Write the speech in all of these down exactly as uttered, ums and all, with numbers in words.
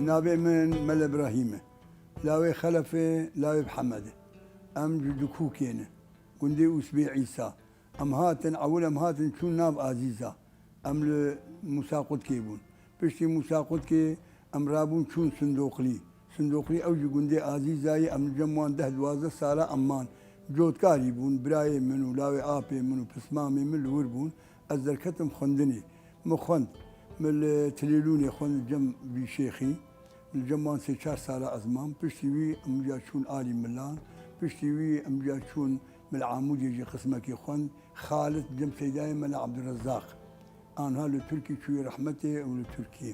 Navê min Mele Birahîm e. Lawê Xelef e, lawê Mihemed e. Em ji Dikûkê ne. Gundê Ûsbê Îsa. Em hatin, ewil em hatin çûn nav Azîza. Em li Mûsa Qutkê bûn. Piştî Mûsa Qutkê em rabûn çûn Sindoqlî. Sindoqlî ew jî gundê Azîza ye, em li cem wan deh duwazdeh sala em man. Cotkarî bûn, birayê min û lawê apê min û pismamê min li wir bûn. Ez derketim xwendinê. Min xwend. Min li Tilêlûnê xwend cem vî şêxî. Li cem wan sê çar sala ez mam. Piştî wî em ca çûn alî milan. Piştî wî em ca çûn min li Amûdê jî qismekî xwend. Xalit cem Seydayê me li Abdurrezzaq. Anha li Tirkî çûyê rehmetê û li Tirkiyê.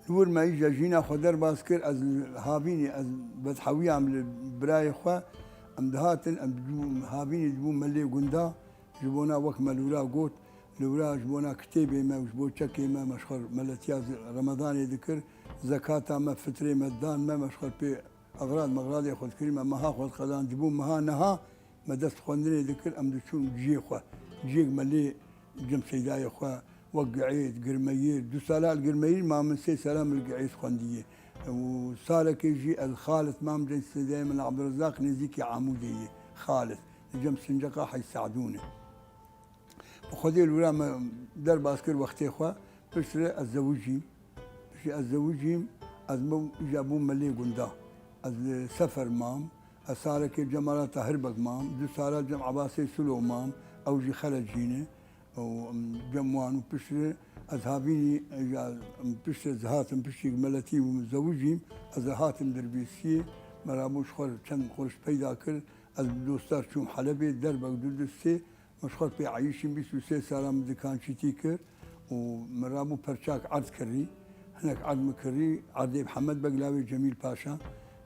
Li wir me îja jîna xwe derbas kir, ez li havînî, ez vedhewiyam li birayê xwe, em dihatin, em dibû-, havînî dibû me lê gunda, ji bona wek me li wira got, li wira ji bona kitêbê me û ji bo çekê me, me ji xwe meletiya zi-, Remedanê dikir, zekata me, fitrê me didan me, me ji xwe pê egrad meqradê xwe dikirî, me meha xwe diqedan, dibû meha niha, me dest xwendinê dikir, em diçûn ciyê xwe. Ciyêk me lê cem Seydayê xwe, wek Gi'êd, Girmeyîr, du sala li Girmeyîr ma min sê sala min li Gi'êd xwendiyê. Û salekê jî ez Xalit mam cem Seydayê min li Abdurrezzaq nêzîkî Amûdê ye. Xalit. Li cem Sinceqa Hec Se'dûn e. Bi Xwedê li wira me derbas kir wextê xwe, piştre ez zewicîm. Piştî ez zewicîm, ez bûm, îja bûm me lê gunda. Ez li Sefer mam, ez salekê cem Ala Tahir Beg mam, du sala cem Ebasê Silo mam, ew jî Xelecî ne. Û, em, cem wan û piştre ez havînî, îja, em, piştre ez hatim, piştî meletî û zewicîm, ez hatim Dirbêsiyê, me rabû ji xwe çend qurş peyda kir, ez bi dostar çûm Helebê, derbek du du sê, Min ji xwe pê eyîşîm bîst û sê sala min dikançîtî kir û min rabû perçak erd kirî. Hinek erd min kirî, erdê Mihemed Beg lawê Cemîl Paşa,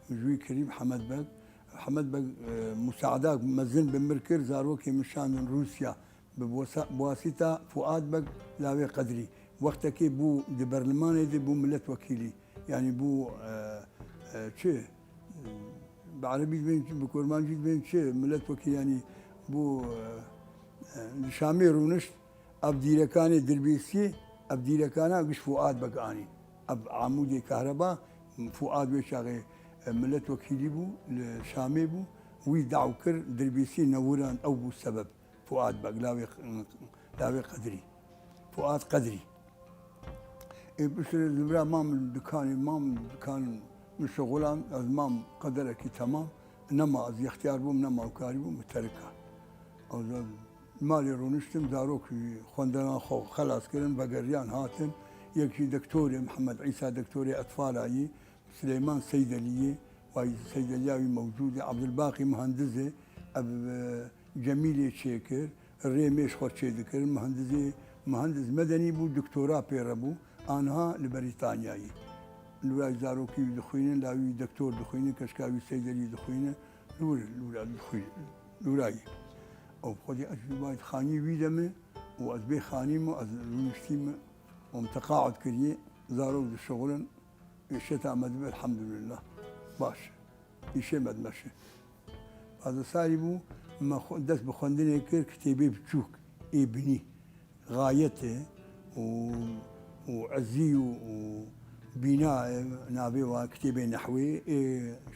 min ji wî kirî Mihemed Beg. Mihemed Beg, e, musaada mezin bi mir kir, zarokê min şandin Rûsya bi wasa-, bi wasîta Fuad Beg lawê Qedrî. Wextekê bû di berlimanê de bû miletwekîlî. Yanî bû, e, e, çi? Bi erebî dibên çi, bi kurmancî dibên çi, miletwekî, yanî bû, e, e, li Şamê rûnişt, ev dîrekanê Dirbêsiyê, ev dîrekana giş Fuad Beg anîn. Ev Amûdê Kahreba, Fuad wê çaxê, e, miletwekîlî bû, li Şamê bû, wî daw kir, Dirbêsiyê newirand, ew bû sebeb. Fuad Beg, lawê, lawê Qedrî. Fuad Qedrî. Ê, piştre li vira mam dikanê, mam dikan min şixulan, ez mam qederekî temam. Nema ez yextiyar bûm, nema ew karî bûm, min terika. Ez, ez malê rûniştim, zarok xwenderan xwe xelas kirin, vegeriyan hatin. Yek jî doktorê Mihemed Îsa, doktorê etfala yî, Sileyman Seydeliyê, way Seydeliya wî mewcûd e, Abdulbaqî Muhendiz e, ev, e, Cemîlê çêkir, rê mêş xwe çêdikir, Muhendizê, Muhendiz Medenî bû, doktora pê re bû, anha li Berîtanyayê. Li wira zarokî wî dixwînin, la wî doktor dixwînin, keşka wî Seydelî dixwînin, li wir, li wira dixwînin, li wira yî. Ew xwedî ez ji wî bayt xanî wî de me û ez bê xanî me, ez rûniştî me û em teqaud kiriye, zarok dişixulin. Îşeta me dibe, elhamdulillah. Baş. Îşê me dimeşe. Pazdeh salî bû, me xwe-, dest bi xwendinê kir, kitêbê biçûk, ê binî, Xayet e û, û Ezî û, û Bîna e, navê wa kitêbê nehwê, ê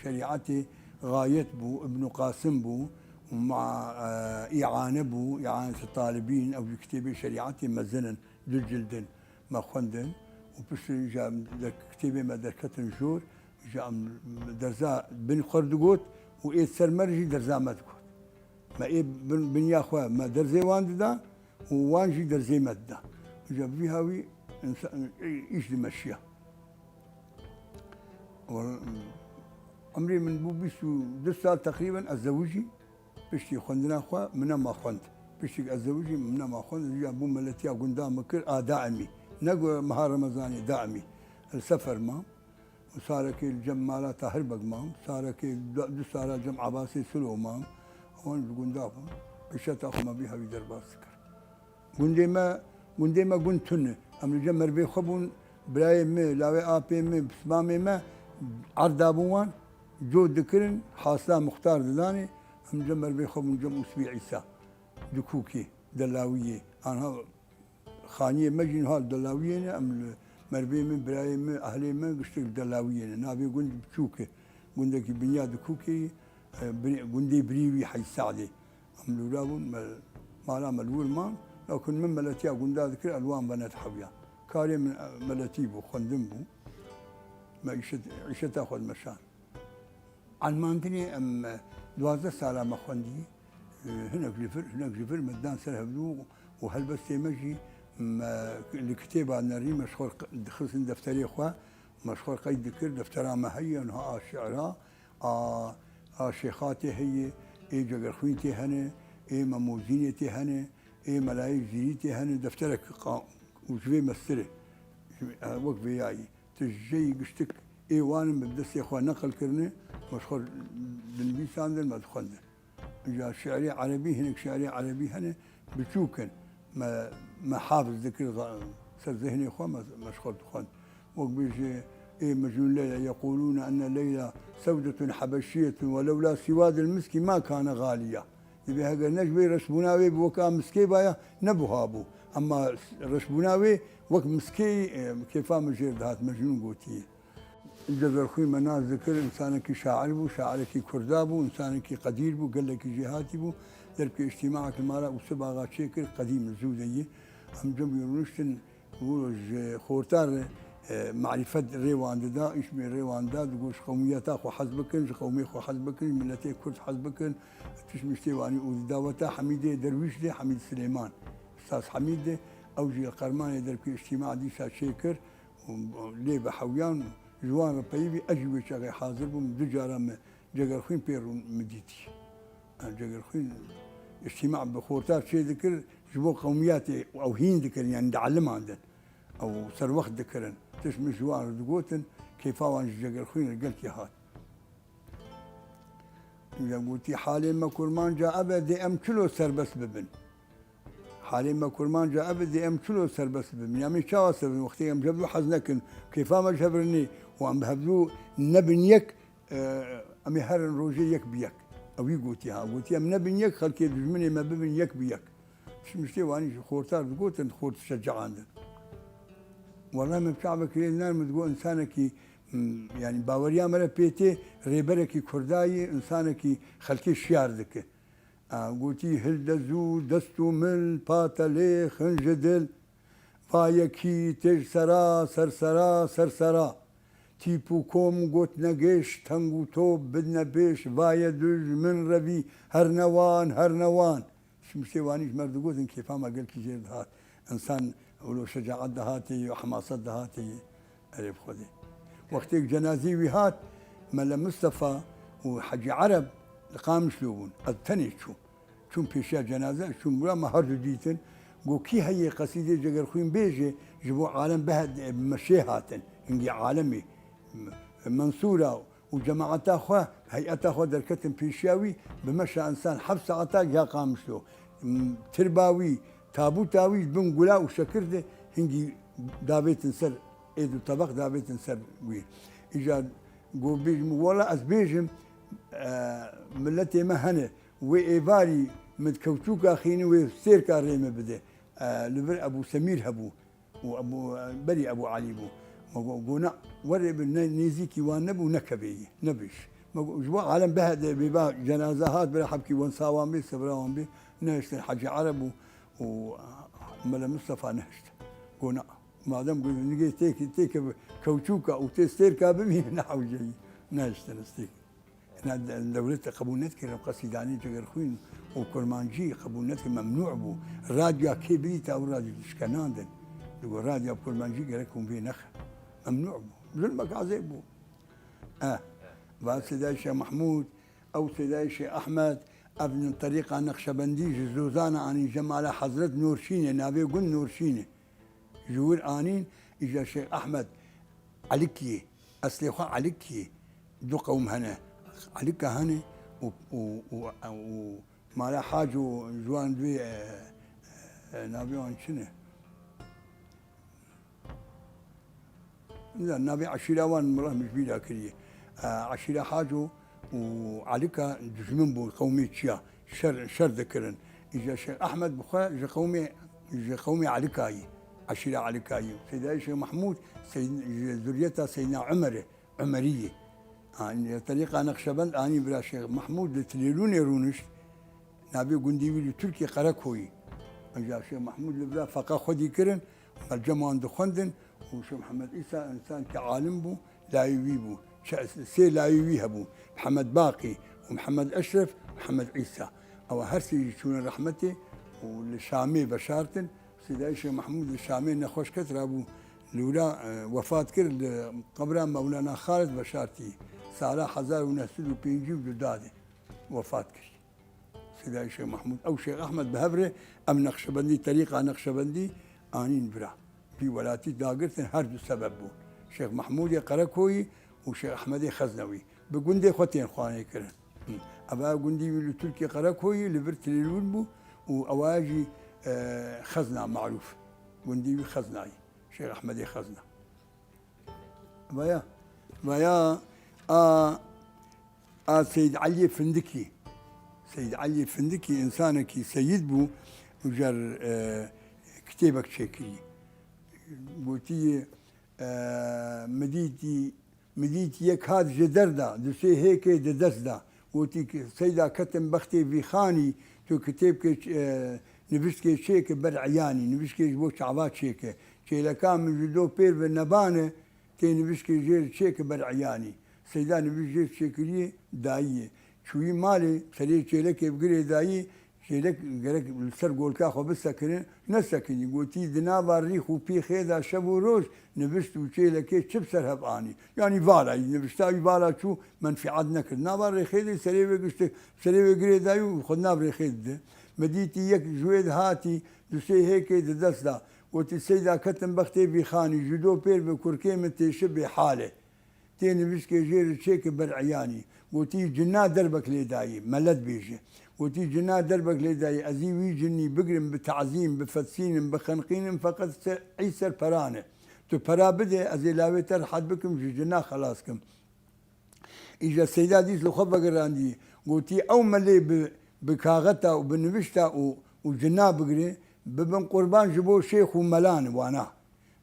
şerîetê Xayet bû, Ibnû Qasim bû, û ma, e, Îane bû, Îanet Talibîn, ew jî kitêbê şerîetê mezin in, du cildin. Me xwendin û piştre îja der-, kitêbê me derketin jor, îja em derza bin xwe digot û ê ser me re jî derza me digot. Me ê bin, binya xwe me derzê wan dida û wan jî derzê me dida. Îja bi vî hawî însan, îş dimeşiya. Emrê min bû bîst û du sal teqrîben ez zewicî. Piştî xwendina xwe min nema xwend. Piştî ez zewicî min nema xwend. Ez ya bû meletiya gunda min kir a daimî. Ne ku meha Remezanê daimî. Li Sefer mam. Û sarekê li cem mala Tahir Beg mam. Sarekê du, du sala cem Ebasê Silo mam. Wan li gunda bûn. Pişeta xwe me vî hevî derbas dikir. Gundê me, gundê me gund tune. Em li cem merivê xwe bûn, birayê me, lawê apê me, pismamê me erd dabûn wan, cot dikirin, hasila muxtar didanê, em li cem merivê xwe bûn, cem Ûsbî Îsa, Dikûkê, Delawiyê. Anha xaniyê me jî niha li Delawiyê ne, em li Merivê min, birayê min, ehlê min giştik li Delawiyê ne. Navê gund biçûk e. Gundekî binya dikûkê ye. E, birê-, gundê birî wî Hecî Se'dê. Em lûra bûn, me, mala me li wir man. Lakin min meletiya gunda dikir, ez li wan ve nedihewiyam. Karê min, e, meletî bû, xwendin bû. Me îşet-, îşeta xwe dimeşand. Elmandinê em, e, duwazdeh sala me xwendî. E, hinek ji vir, hinek ji vir me dan ser hevdû û helbestê me jî me li kitêba nerî me ji xwe dixistin defterê xwe, me ji xwe qeyd dikir, deftera me heye, niha a şi'ra, a, a şêxatê heye, ê cegerxwîn tê hene, ê memozînê tê hene, ê melayê zîrî tê hene, defterek qa-, û ji vê mestir e. Ji, e, wek vêya yî. Tijeyî giştik ê wan in bi destê xwe neqil kirine, me ji xwe dinivîsandin, me dixwendin. Îja şi'rê erebî, hinek şi'rê erebî hene, biçûk in. Me, me hafiz dikir, ser zihnê xwe me, me ji xwe dixwend. Wek bêje, ê Mecnûn Leyla, yeqûlûne enne Leyla sewdetun hebeşiyetun ve lewla sîwadil miskî ma kane xaliya. Dibê heger ne ji vê reşbûna wê bi weka miskê baya, ne buha bû. Ema reşbûna wê wek miskê, e, kêfa min jêr dihat, Mecnûn gotiye. Cegerxwîn me nas dikir, însanekî şair bû, şairekî kurda bû, însanekî qedîr bû, gelekî jêhatî bû. Derbkê îctîmaek li mala Ûsif Axa çêkir, qedîm zû de yî. Em cem rûniştin, wilo ji xortar, e, marîfet rê wan dida, îşmê rê wan da, digot ji qewmiyeta xwe hez bikin, ji qewmê xwe hez bikin, ji miletê kurd hez bikin, tişt miştê wanî û di daweta Hemîdê Derwîş de, Hemîd Silêman, Ustaz Hemîd de, ew jî li Qermanê derbkê îctîma dîsa çêkir. Û lê bi hewiyan ji wan re peyivî ez jî wê çaxê hazir bûm. Du cara me Cegerxwîn pê rûn min dîtî. Em Cegerxwîn îctîma bi xortar çê dikir, ji bo qewmiyatê ew hîn dikirin, yanî dieliman din. Ew serwext dikirin. Tişt min ji wan re digotin, kêfa wan ji Cegerxwîn re gelkî hat. Ya gotî, halê me kurmanca ev e, dê em çilo serbest bibin. Halê me kurmanca ev e, dê em çilo serbest bibin. Ya em ê çawa serbest bibin? Wextê em ji hevdû hez nekin, kêfa me ji hev re nê û em bi hevdû nebin yek, e, em ê herin rojê yek bi yek. Ewî gotî ha. Gotî, em nebin yek, xelkê dijminê me bibin yek bi yek. Tişt miştê wanî ji xortar digotin, xort şeceandin. Wela me çavekî lê nar min digot, însanekî, m, yanî baweriya me re pê tê, rêberekî kurda yî, însanekî xelkê şiyar dike. A, gotî, hilde zû dest û mil, pate lê xin ji dil. Va yekî têj sera, ser sera, ser sera. Tîp û kom got negêş, teng û top bidne pêş. Va ye duj min revî, her newan, her newan. Şimştê wanî ji me re digotin, kêfa me gelkî jêr dihat. Însan wilo şecaet dihatê, hemaset dihatê, erê bi Xwedê. Wextêk cenazê wî hat, Mele Mistefa û Hecî Ereb li Qamişlo bûn. Ez tenê çûm. Çûm pêşiya cenaze, çûm bira me her du dîtin. Got, kî heye qesîdê Cegerxwîn bêje, ji bo alem bihede, me şê hatin. Hingî alemê, Mensûra û cemaeta xwe, heyeta xwe derketin pêşiya wî, bi meşa însan heft saeta giha Qamişlo. M-, tirba wî, tabûta wî ji bin gula û şekir de hingî davêtin ser, êd û tebaq davêtin ser wî. Îcar got bêjim, wela ez bêjim, e, miletê me hene, wê êvarî min kewçûka xînî wê stêrka rê min bide. E, li vir Ebû Semîr hebû. û Ebû, berî Ebû Elî bû. Me got, got, na, were bi ne, nêzîkî wan nebû, nekevê yî, nebêj. Me got, ji bo alem bihede, bêva cenaze hat, bira hebkî wensa wan bê, sebra wan bê, nehiştin Hecî Ereb û, û Mele Mistefa nehişt. Got, na, madem got, nigê têk, têke kewçûka û tê stêrka bimîne, ne hewce yî. Nehiştin stêrk. Hina de-, dewlet qebûl nedikir, qesîdanê Cegerxwîn û Kurmancî qebûl nedikir, memnû bû. Radyoya kê bidîta ew radyo dişkenandin. Digot, radyoya Kurmancî gerek hûn vê nexe. Memnû bû. Zulmek ezê bû. Eh, va Sêdayê Şêx Mehmûd, ew Sêdayê Şêx Ehmed, ev terîqa Neqşebendî ji Zozana anî, Cemala Hezret Norşînê, navê gund Norşînê. Ji wir anîn, îja Şêx Ehmed Elikiyê, eslê xwe Elikiyê, du qewm hene. Elika hene û, û, û, û Mala Haco ji wan duê, e, e, navê wan çi ne? Nizam, navê eşîra wan mila min ji bîra kiriye. E, eşîra Haco û Elika dijmin bûn qewmê çiya. Şer, şer dikirin. Îja Şêx Ehmed bi xwe ji qewmê, ji qewmê Elikayî. Eşîra Elikayî. Seydayê Şêx Mehmûd, Seyd-, ji zuriyeta Seydna Umer e, Umerî ye. Anî, terîqa Neqşebend anî bira Şêx Mehmûd li Tilêlûnê rûnişt, navê gundî wî li Tirkiyê Qerekoyî. Înca Şêx Mehmûd li vira feqa xwedî kirin, bercem wan dixwendin û Şêx Mihemed Îsa însankî alim bû, layê wî bû. Çe-, sê layê wî hebû, Mihemed Baqî û Mihemed Eşref, Mihemed Îsa. Ewa her sê jî çûne rehmetê û li Şamê veşartin. Seydayê Şêx Mehmûd li Şamê nexweş ket rabû, li wira, e, wefat kir, li qebra Mewlana Xalid veşartî. Sala hezar û neh sed û pêncî û du dadê wefat kir. Seydayê Şêx Mehmûd, ew Şêx Ehmed bi hev re, em Neqşebendî, terîqa Neqşebendî anîn vira. Vî welatî dagirtin her du sebeb bû. Şêx Mehmûdê Qerekoyî û Şêx Ehmedê Xeznewî. Bi gundê xwe tên xwanê kirin. Hı. Eva gundî wî li Tirkiyê Qerekoyî li vir Tilêlûn bû û ewa jî, e, Xezna marûf. Gundî wî Xeznayî. Şêx Ehmedê Xezna. Vaya, vaya, a, a Seyd Eliyê Findikî. Seyd Eliyê Findikî însanekî seyîd bû û jer, e, kitêbek çêkirî. Gotî, e, mi dîtî, mi dîtî yek hat ji derda, du sê hêkê di dest da. Gotî ki, Seyda ketim bextê vî xanî, tu kitêbkê ç-, e, niviştkê çêke ber eyanî, niviştkê ji bo çava çêke. Çêleka min ji do pêr ve nebane, tê nivişkê jêr çêke ber eyanî. Seyda nivişk jêr çêkiriyê dayiyê. Çûyî malê, serê çêlekê bigirê dayî, çêlek gerek li ser golka xwe bisekine, nesekinî. Gotî, di nava rîx û pîxê de şev û roj nivişt û çêlekê çi bi ser hev anî? Yanî vala yî nivişta, wî vala çû, menfîat nekir. Nava rêxê de serê wê giştê, serê wê girê dayî û xwe di nav rêxê dide. Me dîtî yek ji wê dihatî, du sê hêkê di dest da. Gotî, Seyda ketim bextê vî xanî, ji do pêr ve kurkê min têşi bêhal e. Tê nivişkê jêr çêke ber eyanî. Gotî, cina derbek lê dayî, melet bêje. Gotî, cina derbek lê dayî, ez ê wî cinî bigrim, bi tazîm, bi fetsînim, bi xenqînim, feqet se-, ey ser pera ne. Tu pera bide, ez ê lawê te rehet bikim, ji cina xelas kim. Îja Seyda dîs li xwe vegirandî, gotî, ew melê bi, bi kaxeta û bi nivişta û, û cina bigire, bibin qurban ji bo şêx û melan e wana.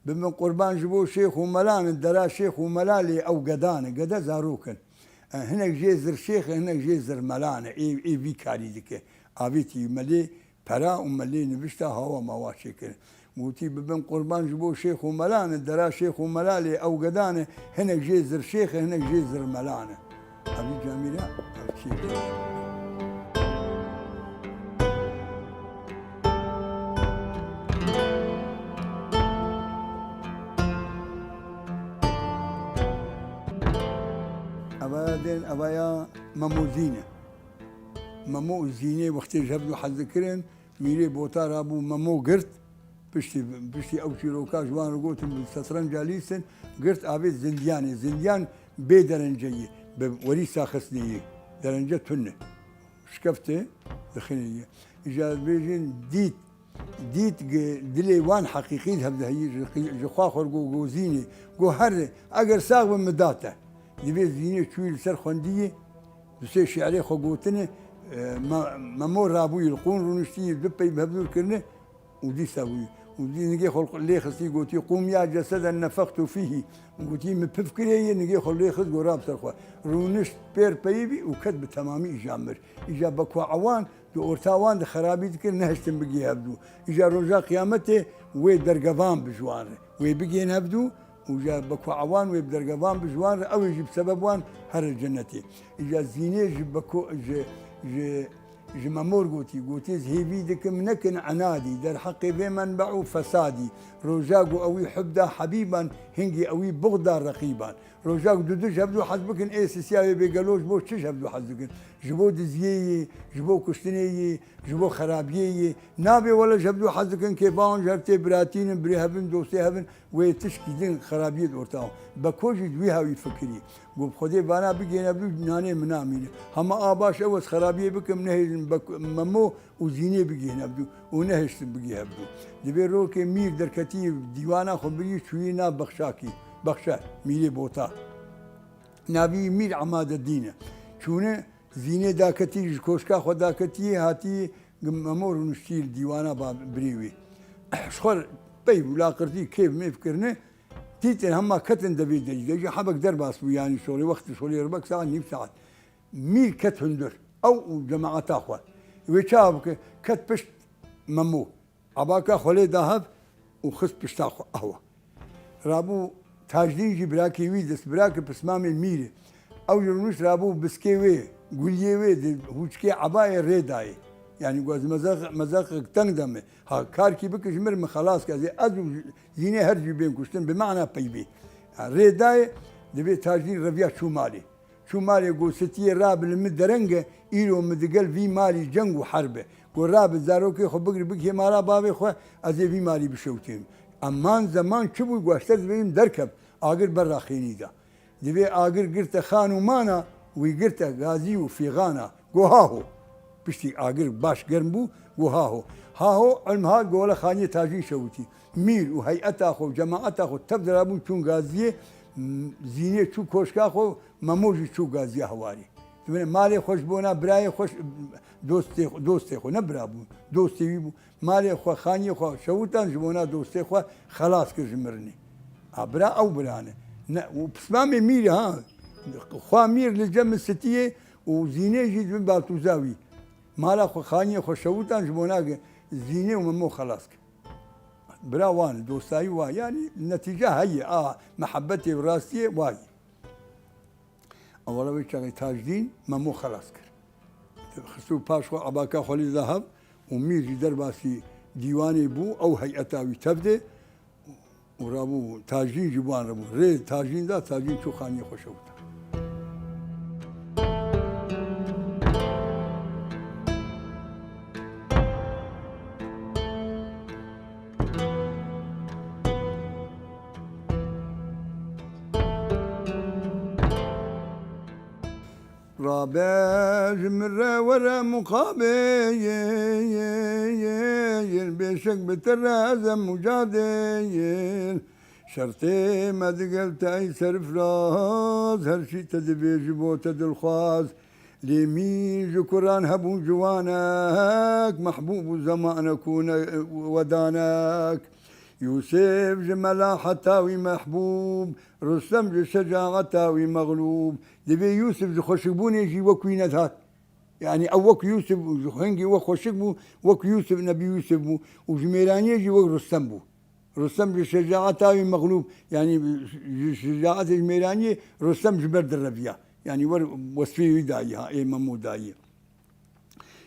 Bibin qurban ji bo şêx û melan e, dera şêx û mela lê ew gedan e, gede zarok in. E, hinek jê zir şêx e, hinek jê zir melan e, ê, ê vî karî dike. Avêtî melê pera û melê nivişta hawa mawa çêkirin. Gotî, bibin qurban ji bo şêx û melan e, dera şêx û mela lê ew gedan e, hinek jê zir şêx e, hinek jê zir melan e. Evî camîre, ev çêkirin. Evaya dên, evaya Memo Zîn e. Memo û Zînê wextê ji hev du hez dikirin, Mîrê Bota rabû Memo girt, piştî, piştî ew çîroka ji wan re gotin, bi setrenca lîstin, girt avêt Zindiyanê. Zindiyan bê derence ye, bi werî saxistinê ye. Derence tune. Şikefte, dixîne ye. Îja dibêjin dît, dît gi dilê wan heqîqî di hev de heyî, ji, ji xwe xwe go, go Zînê, go here, eger sax be min da te. Divê Zînê çûyî li ser xwendiyê, du sê şi'rê xwe gotine, e, me-, Memo rabûyî li qûn rûniştiyî, du pey bi hev dûr kirine û dîsa bûyî. Û dî nigê xwe lê xistî, gotî, "Qûm ya ceseden nefextu fîhî." Gotî, "Min pif kirê yê", nigê xwe lê xist, go rab ser xwe. Rûnişt pêr peyivî û ket bi temamî îja mir. Îja bekuewan di orta wan de xerabî dikir, nehiştin bigihê hevdû. Îja roja qiyametê wê dergevan bi ji wan re. Wê bigihên hevdû û ja bekuewan wê bi dergevan bi ji wan re, ew ê jî bi sebeb wan here cenetê. Îja Zînê ji beko-, ji, ji, ji Memor gotî, gotî, "Ez hêvî dikim nekin enadî, derheqê vê menbe û fesadî. Roja ku ewî hub da hebîban, hingî ewî buxd da reqîban." Roja ku du dij hevdû hez bikin, ê sisiya wê bê gelo ji bo çi ji hevdû hez dikin? Ji bo diziyê yê, ji bo kuştinê yê, ji bo xerabiyê yê? Nabê wele ji hevdû hez dikin, kêfa wan ji hev tê, biratîn in, birê hev in, dostê hev in, wê tişkî din xerabiyê di orta wan. Beko jî di wî hawî fikirî. Got, "Xwedê vana bigihên hevdû nanê min namîne. Hema a baş ew ez xerabiyê bikim, nehêlin Bek-, Memo û Zînê bigihên hevdû û nehiştin bigihê hevdû." Divê rokê mîr derketî dîwana xwe birî çûyî nav Bexşakî, Bexşe, mîrê Bota. Navî mîr Emadeddîn e. Çûne Zînê daketî, ji koşka xwe daketî, hatî Memo rûniştî li dîwana ba-, birê wî. Ji xwe Pey bû, laqirtî, kêf mêf kirine, dîtin hema ketin devê derî. De jî hebek derbas bû, yanî şolê, wextê şolê rebek saet, nîv saet. Mîr ket hundir, ew û cemaeta xwe. Wê çawa bike? Ket pişt Memo. Ebaka xwe lê da hev û xist pişta xwe. Ahwa. Rabû Tacdîn jî birakê wî, dest birakê pismamê mîr e. Ew jî rûnişt rabû biskê wê, guliyê wê di hûçkê ebayê rê dayê. Yanî got, ez mezeq-, mezeqek teng de me. Ha, karkî bike ji mir, min xelas ke. Ez ê, ez û Zînê her jî bên kuştin, bi mana peybê. Ha, rê dayê, divê Tacdîn reviya çû malê. Çû malê, got, Sitiyê, rabe, li min dereng e, îro min digel vî malî ceng û herb e. Got, rabe, zarokê xwe bigir, bigihê mala bavê xwe, ez ê vî malî bişewitînim. Eman zeman çi bû, got, ez te dibêjim derkev, agir ber raxênî da. Divê agir girte xan û mana, wî girte gazî û fîxana. Got, haho. Piştî agir baş germ bû, got, haho. Haho, ilm hat, got, wele xaniyê Tacîn şewitî. Mîr û heyeta xwe û cemaeta xwe tev dirabûn çûn gaziyê, m-, Zînê çû koşka xwe, Memo jî çû gaziya hewarî. Dibêne malê xwe ji bona birayê xwe, dostê, dostê xwe, ne bira bû, dostê wî bû. Malê xwe, xaniyê xwe şewitan, ji bona dostê xwe xelas kir ji mirinê. A bira ew bira ne. Ne, û pismamê mîrê ha. Xwa mîr li cem Sitiyê û Zînê jî di bin baltûza wî. Mala xwe, xaniyê xwe şewitan, ji bona ge-, Zînê û Memo xelas kir. Bira wan, dostayî wa, yanî netîce heye, a mehebetê û rastiyê wa ye. Ewela wê çaxê Tacdîn Memo xelas kir. Xistû paş xwe, ebaka xwe lê da hev û mîr jî derbasî dîwanê bû, ew heyeta wî tev de û rabû Tacdîn jî bi wan re bû. Rê Tacdîn da, Tacdîn çû xaniyê xwe şewita. Rabe ji min re were muqabêl, bêşek bi te re ez em mucadêl. Şertê me digel te ey serfiraz, her çî te divê ji bo te dilxwaz. Lê mîr ji kuran hebûn ciwanek, mehbûb û zemanek û ne-, wedanek. Yûsif ji mela heta wî mehbûb, Rustem ji şecaeta wî mexlûb. Divê Yûsif ji xweşikbûnê jî wek wî nedihat. Yanî ew wek Yûsif, ji hingê wek xweşik bû, wek Yûsif, Nebî Yûsif bû û ji mêraniyê jî wek Rustem bû. Rustem ji şecaeta wî mexlûb, yanî ji şecaetê ji mêraniyê Rustem ji ber direviya. Yanî wer wesfê wî dayî ha, ê Memo dayî.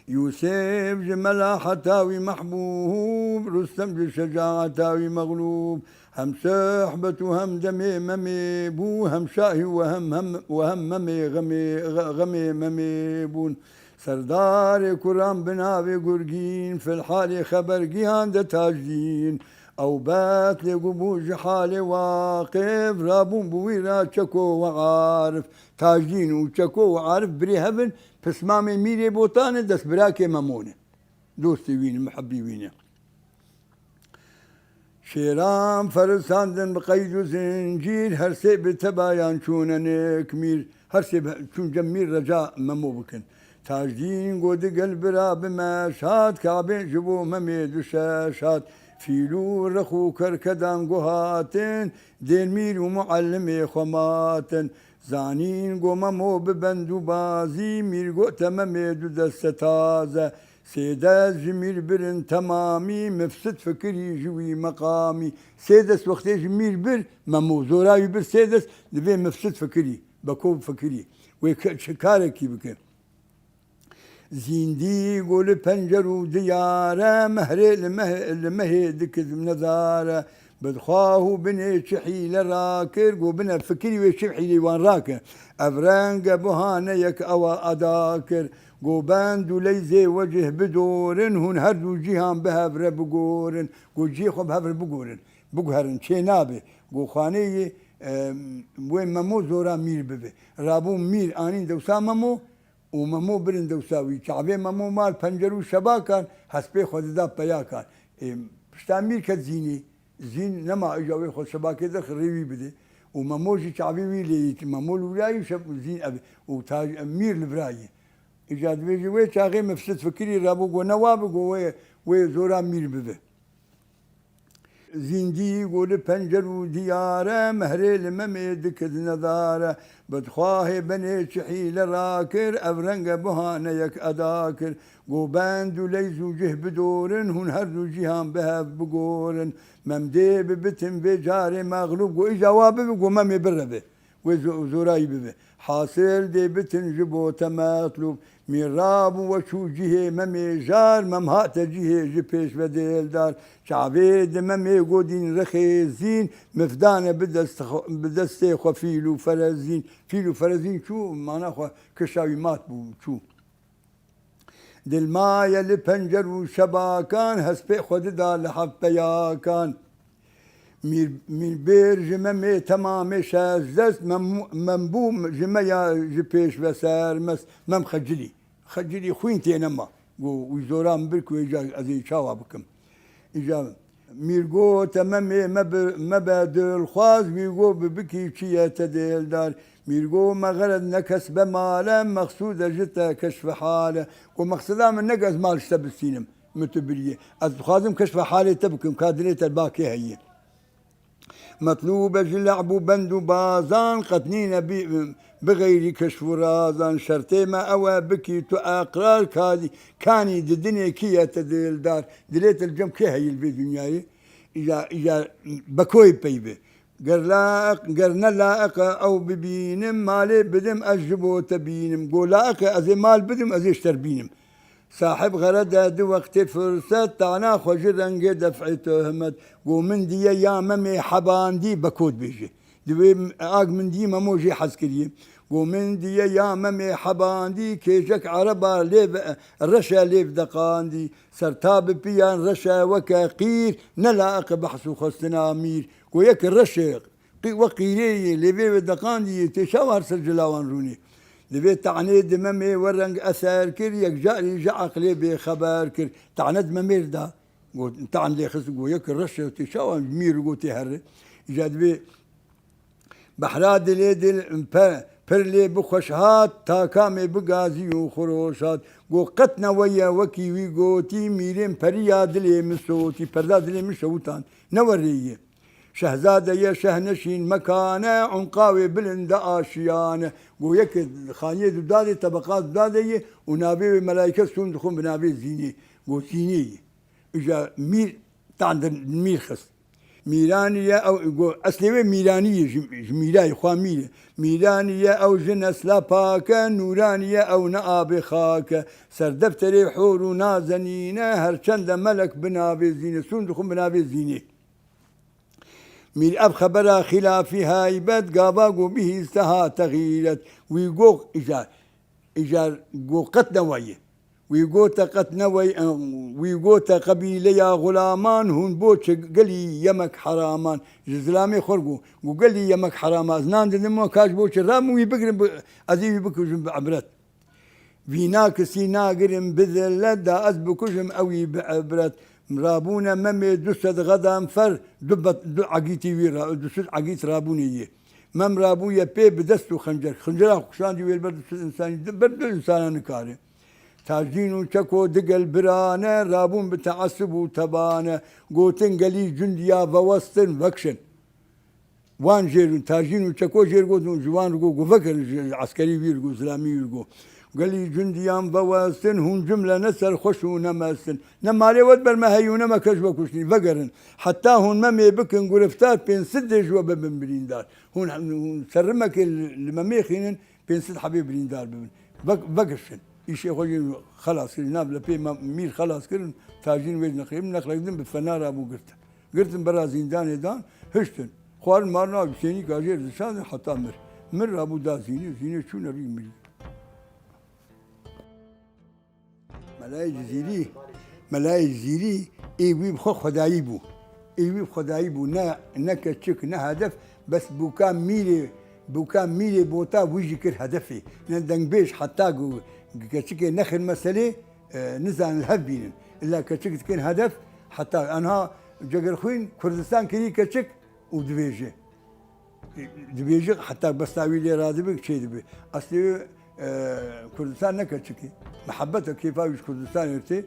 Yûsif ji mela heta wî mehbûb, Rustem ji şecaeta wî mexlûb. Hem sohbet û hem demê Memê bû, hem şahî û hem, hem, û hem Memê xemê, xe-, xemê Memê bûn. Serdarê kuran bi navê Gurgîn, filhalê xeber gihande Tacdîn. Ew bet lê ku bû ji halê Waqif, rabûn bi wî re Çeko û Arif. Tacdîn û Çeko û Arif birê hev in, pismamê Mîrê Botan e, destbirakê Memo ne. Dostê wî ne, mihebbî wî ne. Şêran ferisandin bi qeyd û zincîr, her sê bi tebayan çûne nik mîr. Her sê bi, çûn cem mîr reca Memo bikin. Tacdîn got digel bira bi me şad, Kabê ji bo Memê du şeş hat. Fîl û rex û kerkedan got hatin, dên mîr û muallimê xwe matin. Zanîn got Memo bi bend û bazî, mîr got te Memê du deste taze. Sê dest ji mîr birin temamî, mifsid fikirî ji wî meqamî. Sê dest wextê ji mîr bir, Memo zora wî bir sê dest, divê mifsid fikirî, beko fikirî. Wê ke-, çi karekî bike. Zîndî got li pencer û diyare, mehrê li meh-, li mehê dikir nezare. Bidxwah û binê çi hîle rakir, got bine fikirî wê çi hîlê wan rakir. Ev renge buhaneyek ewa eda kir. Got bend û leyzê wecih bidorin, hûn her du cîhan bi hev re bigorin. Got cihê xwe bi hev re bigorin. Biguherin, çê nabe. Got xaneyê, e, wê Memo zora mîr bibe. Rabû mîr anîn dewsa Memo û Memo birin dewsa wî. Çavê Memo mal pencer û şebakan, hespê xwe dida peyakan. E, pişta mîr ket Zînî. Zîn nema îja wê xwe şebakê derxe rê wî bide. Û Memo jî çavê wî lê yî. Memo li wira yî, şeb-, Zîn ev. Û ta-, mîr li vira yî. Îca dibêje wê çaxê mifsid fikirî rabû, got ne wa bi, got wê, wê zora mîr bibe. Zîndî go li pencer û diyar e, mehrê li Memê dikit nedar e. Bi dixwahê benê çi hîle rakir, ev renge buhane yek eda kir. Go bend û leyz û cih bidorin, hûn her du cîhan bi hev bigorin. Mem dê bi bitin vê carê mexlûb go îca wa bibi, go Memê bireve. Wê zo-, zorayî bibe. Hasil dê bitin ji bo te metlûb. Mîr rabû we çû cihê Memê jar, Mem hate cihê ji pêş ve dêldar. Çavê di Memê godîn rexê zîn, mifdane bi dest xwe, bi destê xwe fîl û ferezîn. Fîl û ferezîn çû, mana xwe kişa wî mat bû, çû. Dilmaye li pencer û şebakan, hespê xwe dida li hevpeyakan. Mîr, mîrbêr ji Memê temamê şezdest, Mem-, Mem bû ji me ya ji pêş ve sermest, Mem xecilî. Xecilî xwîn têne ma. Go, wî zora min bir ku êca ez ê çawa bikim. Îca Mîr go te Memê me bi, me be dilxwaz, wî go bi bikî çi ye te dêldar. Mîr go me xered ne kes be male, mexsûde ji te keşfe hale. Go mexseda min ne kes mal ji te bistînim, min tu biriyê. Ez dixwazim keşfe halê te bikim, ka dilê te ba kê heye. Metlûbe ji le'b û bend û bazan, qet nîne bi, bi xeyrî keşf û razan. Şertê me ew e bikî tu eqrar, kadî, kanî di dinê kî ye te dildar. Dilê te li cem kê heye li vê dinyayê? Îja, îja bekoyê peyve. Ger laiq, ger ne laiq e ew bibînim, malê bidim ez ji bo te bînim. Go laiq e ez ê mal bidim, ez ê ji te bînim. Sahib xered e di wextê firset, tana xwe ji rengê def'ê tohmet. Go min diye ya Memê hebandî, beko dibêje. Divê ag min dî Memo jê hez kiriye. Go min diye ya Memê hebandî, kêjek ereba lêv, reşe lêv deqandî. Ser ta bi piyan reşe weke qîr, ne laiq e behs û xwestina mîr. Go yek reşe qî-, we qîrê yê, lêvê wê deqandî yê, tê çawa her ser cila wan rûnê? Divê tanê di Memê we reng eser kir, yek carî ji eqlê bêxeber kir. Tane di Memê re da. Got, tan lê xist, got, yek reş e, tê çawa mîr got tê herre. Îca divê behra dilê dil pe-, pir lê bixweş hat, ta kamê bigazî û xiroş hat. Got, qet ne we ye wekî wî gotî, mîrên periya dilê min sotî, perda dilê min şewitand. Ne we rê ye. Şehzade ye, şeh neşîn mekane, unqa wê bilind e aşiyane. Go yek xaniyê dudadê, tebeqa dudadê ye û navê wê melayke stûn dixwin bi navê Zînê. Go Zînê ye. Îja mîr, tan di mîr xist. Mîranî ye ew, go eslê wê Mîranî ye, ji, ji mîrayê xwe mîr e. Mîranî ye ew ji nesla pak e, nûranî ye ew ne abê xak e. Ser defterê hor û nazenîn e, her çend e melek bi navê Zînê, stûn dixwin bi navê Zînê. Mîr ev xebera xîlafî haybet, gava go bihîste hate xîret. Wî go îcar, îcar go qet ne we ye. Wî gote qet ne we, wî gote qebîleya xulaman, hûn bo çi gelî yemek heraman. Ji zilamê xwe go, go gelî yemek heraman. Ez nan didim we, ka ji bo çi ramin wî bigirin, bi-, ez ê wî bikujim bi ibret. Vîna kisî nagirim bi zillet, da ez bikujim ewî bi ibret. Rabûne Memê du sed xedan fer, du bet-, du egîtî wî ra-, du sed egît rabûnê yê. Mem rabûye pê bi dest û xencer. Xencera xwe kişandî wê li ber du sed însanî, di ber du însana nikare. Tajîn û çeko digel birane, rabûn bi teessub û tebane. Gotin gelî cundiya vewestin, vekşin. Wan jêr û tajîn û çeko jêr got û ji wan re got, got, vegerin ji eskerî wî re got, zilamî wî re got. Gelî cundiyan vewestin, hûn cumle ne serxweş û ne mest in. Ne malê we di ber me heye û ne me kes ji we kuştî, vegerin. Heta hûn Memê bikin guriftar, pênc sed dê ji we bibin birîndar. Hûn, hûn serrimekê li, li Memê xînin, pênc sed hebê birîndar bibin. Vek-, vegişin. Îşê xwe jî xelas kirin. Nav lepê me-, mîr xelas kirin. Tajîn wê neqlî, neqlekdin bi fena rabû girtin. Girtin bera zîndanê dan, hiştin. Xwarin marin a Husênî kajê dişandin heta mir. Mir rabû da Zînê, Zînê çû nebî mirî. Melayê Cizîrî, Melayê Cizîrî ê wî bi xwe xwedayî bû. Ê wî bi xwedayî bû. Ne, ne keçik, ne hedef, bes bûka mîrê, bûka mîrê bota wî jî kir hedefê. Ne dengbêj heta ku keçikê nexin meselê, e, nizanin hev bînin. Illa keçik dikin hedef, heta enha Cegirxwîn Kurdistan kirî keçik û dibêje. Dibêje, heta besta wî lê radibe, çê dibe. Eslê wê, e, Kurdistan ne keçikî. Mihebet e, kêfa wî ji Kurdistanê tê.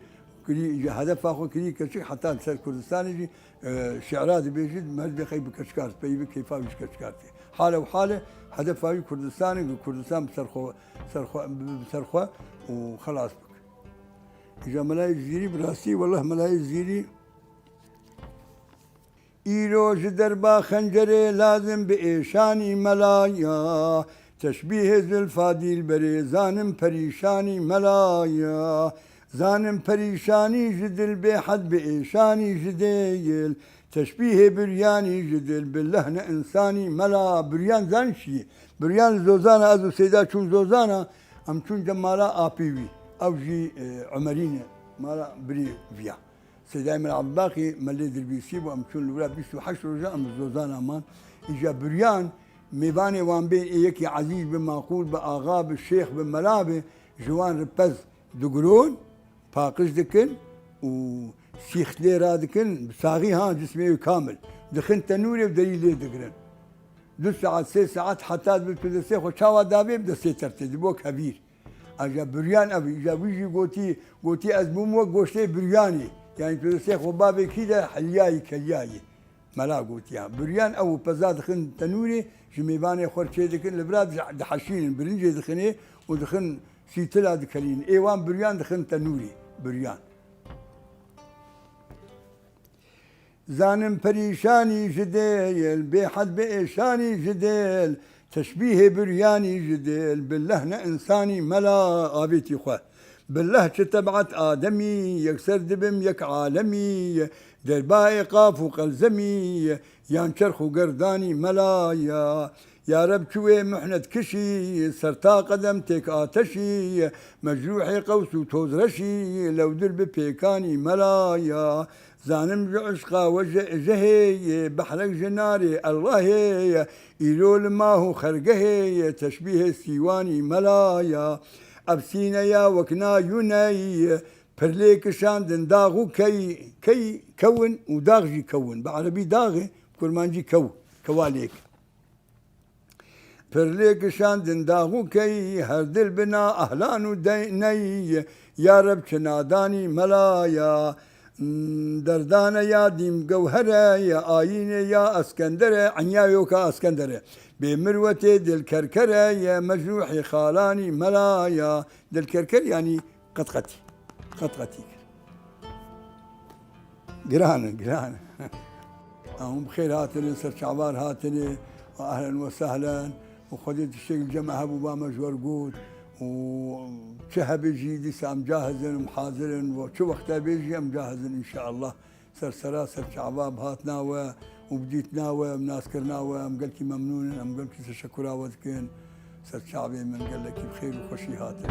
Kirî, ji hedefa xwe kirî keçik heta li ser Kurdistanê jî, e, şi'ra dibêjî, merdê xey bi keçikar, peyî bi keyfa wî ji keçikar tê. Hale û hale hedefa wî Kurdistan e, ku Kurdistan bi ser xwe, ser xwe, bi, bi ser xwe û xelas bik. Îja Melayê Zîrî, bi rastî, wellah Melayê Zîrî, Îro ji derba xencerê lazim bi êşanî melaya. Teşbîhê zilfa dîlberê zanim perîşanî melaya. Zanim perîşanî ji dil bêhed bi êşanî ji dêyil. Teşbîhê biryanî ji dil bi lehne insanî mela. Biryan zan şî. Biryan li Zozana ez û Seyda çûn Zozana. Em çûn de mala apî wî. Ew jî, e, Umerî ne. Mala birî viya. Seydayê min Ebdulbaqî me lê dirbîsî bû, em çûn li wira bîst û heşt roja em bi Zozana man. Îja buriyan mêvanê wan bên ê yekî ezîz bi, maqûl bi, axa bi, şêx bi, mela bi, ji wan re pez digiron, paqij dikin û sîx lê radikin, bi saxî ha cismê wî kamil. Dixin tenûrê û derî lê digirin. Du saet, sê saet heta dibe tu destê xwe çawa dabê bi destê tertê, dibo kevîr. Aja buriyan ev, îja wî jî gotî, gotî ez bûm wek goştê buriyanê. Yanî tu destê xwe bavê kî de heliyayî, keliyayî. Mela gotiya. Buriyan ew peza dixin tenûrê, ji mêvanê xwe çê dikin, li vira di-, diheşînin, birincê dixinê û dixin sîtila dikelînin. Ê wan buriyan dixin tenûrê, buriyan. Zanim perîşanî ji dêl, bêhed bi êşanî ji dêl, teşbîhê biryanî ji dêl, bi lehne insanî mela avêtî xwe. Bi leh çi tebet ademî, yekser dibim yek alemî, derbayê qaf û qelzemî, yan çerx û gerdanî mela ya. Ya Reb çi wê mihnet kişî, serta qedem têk ateşî, mecrûhê qews û tozreşî, lewdir bi pêkanî mela ya. Zanim ji işqa we ji, jehê ye, behrek ji narê Allahê ye, îro li mah û xergehê ye, teşbîhê sîwanî mela ya. Ev sîne ya wek na yûney, pirlê kişandin dax û key, key kewin û dax jî kewin. Bi erebî dax e, bi kurmancî kew, kewa lêk. Pirlê kişandin dax û key, her dil bina ahlan û dey-, ney, ya Reb çi nadanî mela ya. Derdane ya dîm gewhere ye, ayînê ya Eskendere, enya yoka Eskendere. Bê mirwetê dil kerkere ye, mecrûhê xalanî mela ya. Dil kerker yanî qetqetî. Qetqetî kir. Giran e, giran e. Em hûn bi xêr hatine, ser çavar hatine. Ehlen we sehlen. Û Xwedê tiştek li cem me hebû ba me ji we re got. Û çi hebe jî dîsa em cahiz in, em hazir in. Û çi wexta bê jî em cahiz in înşeallah. Ser sera, ser çava bi hatina we û bi dîtina we, bi naskirina we, em gelkî memnûn in, em gelkî teşekura we dikin. Ser çavê min gelekî bi xêr û xweşî hatin.